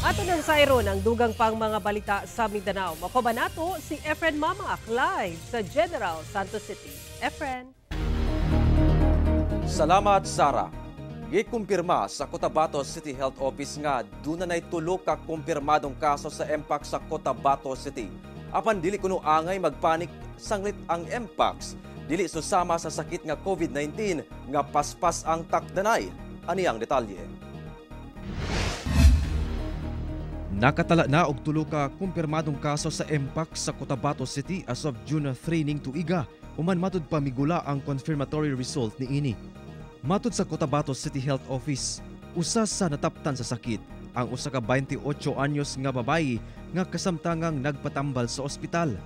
Ato nang sayron ang dugang pang mga balita sa Mindanao. Makauban nato si Efren Mamac live sa General Santos City. Efren. Salamat, Sara. Gikumpirma sa Cotabato City Health Office nga duna nay 3 ka kumpirmadong kaso sa Mpox sa Cotabato City. Apan dili kuno angay magpanik sanglit ang Mpox dili susama sa sakit nga COVID-19 nga paspas ang takdanay. Ani ang detalye. Nakatala na og 3 ka kumpirmadong kaso sa Mpox sa Cotabato City as of June 3 ning tuiga, human matud pa migula ang confirmatory result niini. Matud sa Cotabato City Health Office, usa sa nataptan sa sakit ang usa ka 28 anyos nga babayi nga kasamtangang nagpatambal sa ospital.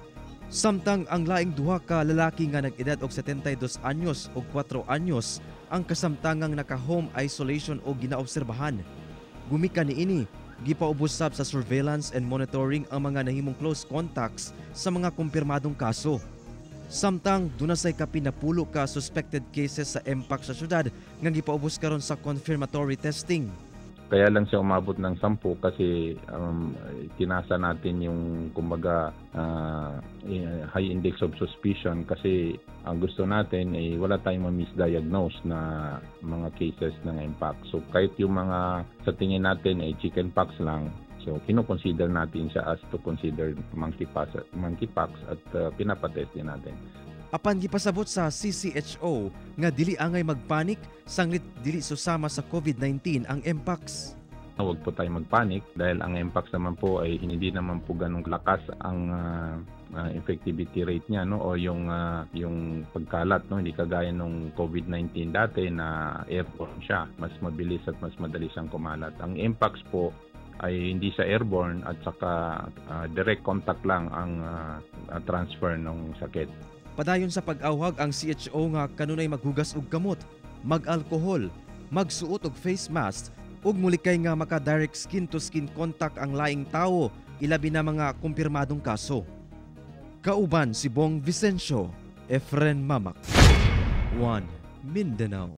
Samtang ang laing duha ka lalaki nga nag-edad og 72 anyos ug 4 anyos ang kasamtangang naka-home isolation o ginaobserbahan. Gumikan niini, gipaubos sab sa surveillance and monitoring ang mga nahimong close contacts sa mga kumpirmadong kaso. Samtang duna say kapin 10 ka suspected cases sa Mpox sa syudad nga gipaubos karon sa confirmatory testing. Kaya lang siya umabot ng 10 kasi tinasa natin yung kumbaga high index of suspicion kasi ang gusto natin ay wala tayong ma-misdiagnose na mga cases ng Mpox. So kahit yung mga sa tingin natin ay chickenpox lang, so kino-consider natin siya as to consider monkeypox at pinapatest din natin. Apan gipasabot sa CCHO nga dili angay magpanik sanglit dili susama sa COVID-19 ang Mpox. Huwag po tayo magpanik dahil ang Mpox naman po ay hindi naman po ganong lakas ang infectivity rate niya, no, o yung pagkalat, no, hindi kagaya nung COVID-19 dati na airborne siya, mas mabilis at mas madali siyang kumalat. Ang Mpox po ay hindi siya airborne at saka direct contact lang ang transfer ng sakit. Padayon sa pag-awhag ang CHO nga kanunay maghugas og kamot, mag-alkohol, magsuot og face mask ug mulikay nga maka-direct skin-to-skin contact ang laing tawo, ilabi na mga kumpirmadong kaso. Kauban si Bong Vicencio, Efren Mamac, 1 Mindanao.